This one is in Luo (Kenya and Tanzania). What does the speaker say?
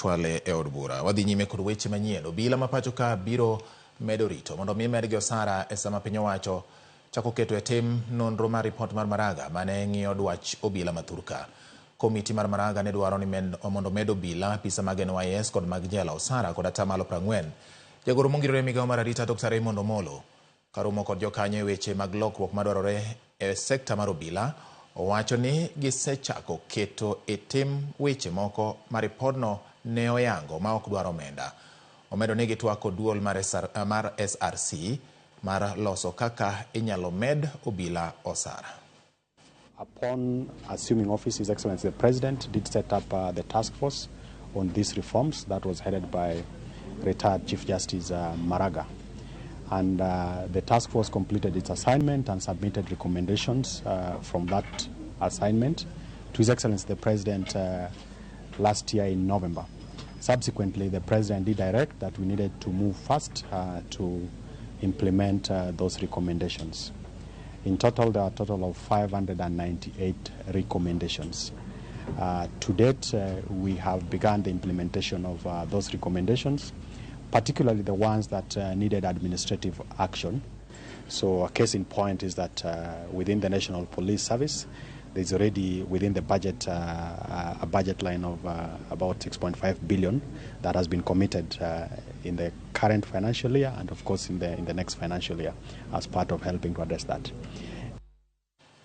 ochwale e od bura. Wadhi nyime kod weche manyien. Obila ma pacho ka biro medo rito mondo mi medgi osara e sama piny owacho chako keto e tim nonro mar ripot mar Maraga mane ng'iyo dwach obila ma thurka. Komiti mar Maraga ne dwaro ni mondo med obila, apisa mag NYS kod mag jela osara kod atamalo 40. Jagoro mongirore e migawo mar arita Dr. Raymond Omolo karomo kod jokanyo e weche mag lokruok madwarore e sekta mar obila, owacho ni gisechako keto e tim weche moko ma ripodno ne oyango ma ok dwar omenda. Omedo ni gitwak kod duol mar, SR, mar SRC mar loso kaka inyalo med obila osara. Upon assuming office, His Excellency the President did set up the task force on these reforms that was headed by retired Chief Justice Maraga. And the task force completed its assignment and submitted recommendations from that assignment to His Excellency the President last year in November. Subsequently, the President did direct that we needed to move fast to implement those recommendations. In total, there are a total of 598 recommendations. To date, we have begun the implementation of those recommendations, particularly the ones that needed administrative action. So a case in point is that within the National Police Service, there's already within the budget a budget line of about 6.5 billion that has been committed in the current financial year and of course in the next financial year as part of helping to address that.